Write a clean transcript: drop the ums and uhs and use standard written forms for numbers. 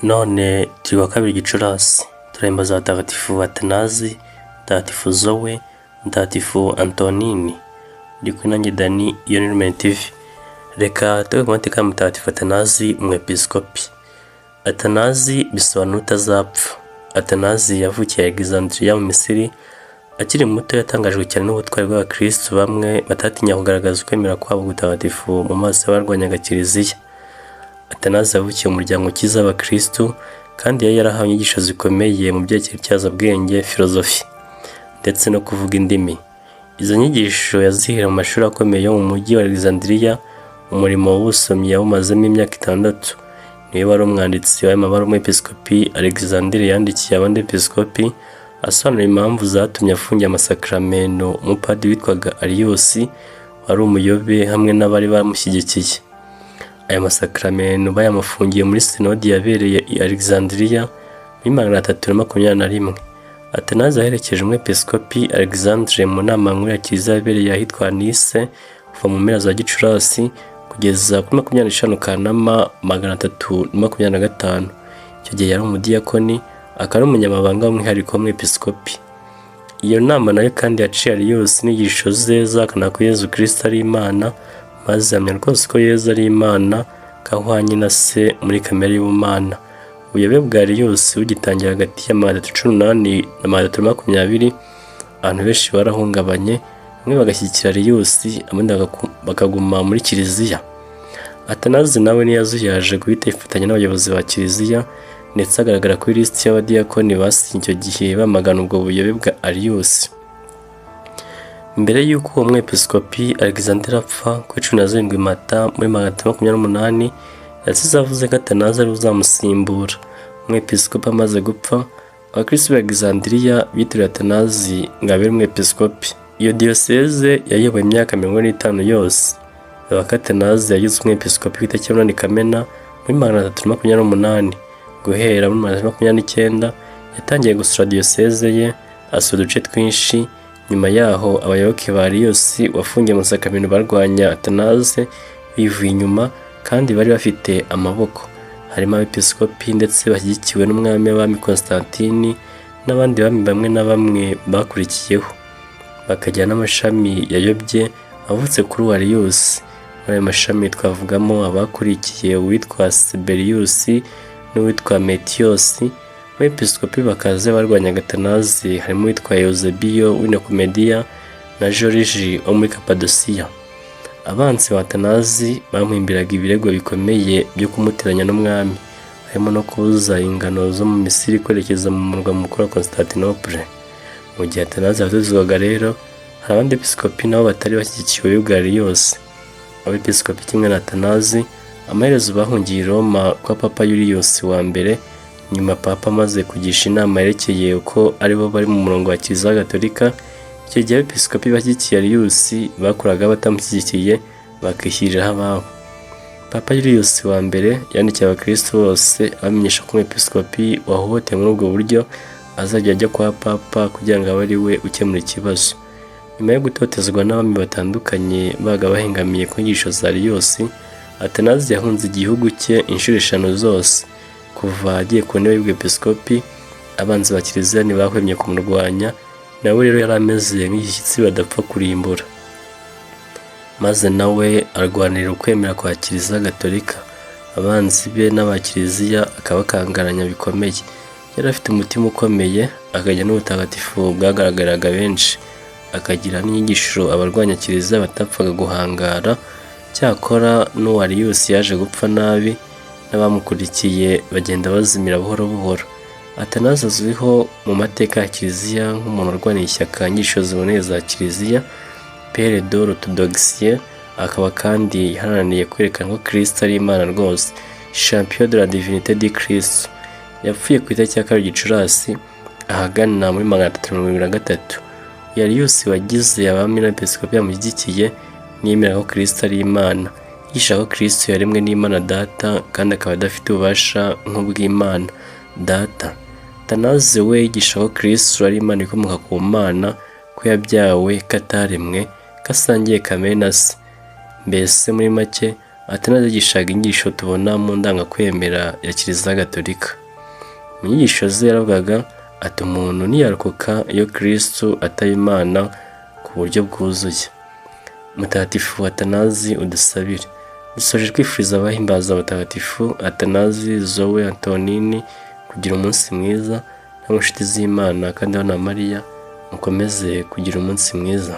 None turi kuwa kabiri Gicurasi, turahimbaza abatagatifu Atanazi, Mutagatifu Zoe, Mutagatifu Antonini. Uri kumwe nanjye Dani, iyo ni Lumen TV. Reka tube ku mateka ya Mutagatifu Atanazi, umwepiskopi. Atanazi bisobanura utazapfa. Atanazi yavukiye Alexandria mu Misiri. Akiri muto yatangajwe cyane n'ubutwari bw'abakristu bamwe batatinya kugaragaza ukwemera kwabo gutagatifu mu maso y'abarwanyaga Kiliziya. Atanazi yavukiye mu muryango ukize w'abakristu kandi yari yarahawe inyigisho zikomeye mu byerekeye ityazabwenge, filozofi, ndetse no kuvuga indimi. Izo nyigisho yazihera mu mashuri akomeye yo mu mujyi wa Alexandria. Umurimo w'ubusomyi yawumazemo imyaka 6. Niwe wari umwanditsi w'ayo mabaruwa umwepiskopi Alexandre yandikiye abandi bepiskopi, asobanura impamvu zatumye afungira amasakramentu umupadiri witwaga Arius wari umuyobe hamwe n'abari bamushyigikiye. Aya masakramentu bayamufungiye muri sinodi yabereye i Alexandria muri 321. Atanazi yaherekeje umwepiskopi Alexandre mu nama nkuru ya Kiliziya yabereye ahitwa Nice kuva mu mpera za Gicurasi kugeza kuri 25 Kanama 325. Icyo gihe yari umudiyakoni, akaba ari umunyamabanga w'umwihariko w'umwepiskopi. Iyo nama nayo kandi yaciye Arius inyigisho ze zahakana ko Yezu Kristo ari Imana, maze ahamya rwose ko Yezu ari Imana, ko ahwanye na Se muri kamere y'ubumana. Ubuyobe bwa Arius bugitangira hagati ya 318 na 320, abantu benshi barahungabanye, bamwe bagashyigikira Arius, abandi bakaguma muri Kiliziya. Atanazi nawe ntiyazuyaje guhita yifatanya n'abayobozi ba Kiliziya, ndetse agaragara kuri lisiti y'abadiyakoni basinye icyo gihe bamagana ubwo buyobe bwa Arius. Mbere y'uko uwo mwepiskopi Alexander apfa kuri 17 Mata muri 328, yasize avuze ko Atanazi ari uzamusimbura. Umwepiskopi amaze gupfa, abakristo b'i Alexandria bitiriye Atanazi ngo abere umwepiskopi. Iyo diyoseze yayoboye imyaka 45 yose. Baba ko Atanazi yagize umwepiskopi ku itariki ya 8 Kamena muri 328. Guhera muri 329 yatangiye gusura diyoseze ye, asura uduce twinshi. Nyuma yaho abayoboke ba Arius wafungiye amasakaramentu barwanya Atanaze bivuye inyuma kandi bari bafite amaboko, harimo abepiskopi ndetse bashyigikiwe n'umwami w'abami Constantini n'abandi bami bamwe na bamwe bakurikiyeho, bakagira n'amashami yayobye avutse kuri uwo Arius. Muri ayo mashami twavugamo abakurikiye uwitwa Siberius n'uwitwa Metios. Abepiskopi bakaze barwanyaga Atanazi harimo uwitwa Eusebiyo w'i Nikomediya na Joriji wo muri Kapadosiya. Abanzi ba Atanazi bamuhimbiraga ibirego bikomeye byo kumuteranya n'umwami, harimo no kubuza ingano zo mu Misiri kwerekeza mu murwa mukuru wa Constantinople. Mu gihe Atanazi yatotezwaga rero, hari abandi bepiskopi nabo batari bashyigikiye ububi bwa Arius. Abepiskopi kimwe na Atanazi amaherezo bahungiye i Roma kwa Papa Julius wa mbere. Nyuma Papa amaze kugisha inama yerekeye uko aribo bari mu murongo wa Kiliziya Gatolika, icyo gihe abepiskopi bashyigikiye Arius bakoraga batamushyigikiye, bakishyiriraho ababo. Papa Julius wa mbere yandikiye abakristo bose abamenyesha ko umwepiskopi wahohotewe muri ubwo buryo azajya ajya kwa Papa kugira ngo abe ari we ukemura ikibazo. Nyuma yo gutotezwa n'abami batandukanye baga bahengamiye ku nyigisho za Arius, Atanazi yahunze igihugu cye inshuro eshanu zose. Kuva agiye ku ntebe y'ubwepiskopi, abanzi ba Kiliziya ntibahwemye kumurwanya, nawe rero yari ameze nk'igishyitsi badapfa kurimbura. Maze nawe arwanirira ukwemera kwa Kiliziya Gatolika, abanzi be n'aba Kiliziya akabakangaranya bikomeye. Yari afite umutima ukomeye, akagira n'ubutagatifu bwagaragariraga benshi, akagira n'inyigisho abarwanya Kiliziya batapfaga guhangara. Cyakora n'uwo Arius yaje gupfa nabi, n'abamukurikiye bagenda bazimira buhoro buhoro. Atanazi azwiho mu mateka ya Kiliziya nk'umuntu urwaniye ishyaka inyigisho ziboneye za Kiliziya, Père de l'Orthodoxie, akaba kandi yaharaniye kwerekana ko Kristo ari Imana rwose, Champion de la Divinité du Christ. Yapfuye ku itariki ya 2 Gicurasi ahagana muri 373. Uyu Arius wagize abami n'abepiskopi bamushyigikiye, ntiyemeraga ko Kristo ari Imana. Yigishaga ko Kristo yaremwe n'Imana Data kandi akaba adafite ububasha nk'ubw'Imana Data. Atanazi we yigisha ko Kristo ari Imana ikomoka ku Mana, ko yabyawe, ko ataremwe, ko asangiye kamere na Se. Mbese muri make Atanazi yigishaga inyigisho tubona mu ndangakwemera ya Kiliziya Gatolika. Mu nyigisho ze yaravugaga ati: "Umuntu ntiyarokoka iyo Kristu ataba Imana ku buryo bwuzuye." Mutagatifu Atanazi, udusabire. Dusoje twifuriza abahimbaza abatagatifu Atanazi, Zoe, Antonini kugira umunsi mwiza, namwe inshuti z'Imana kandi na Mariya, mukomeze kugira umunsi mwiza.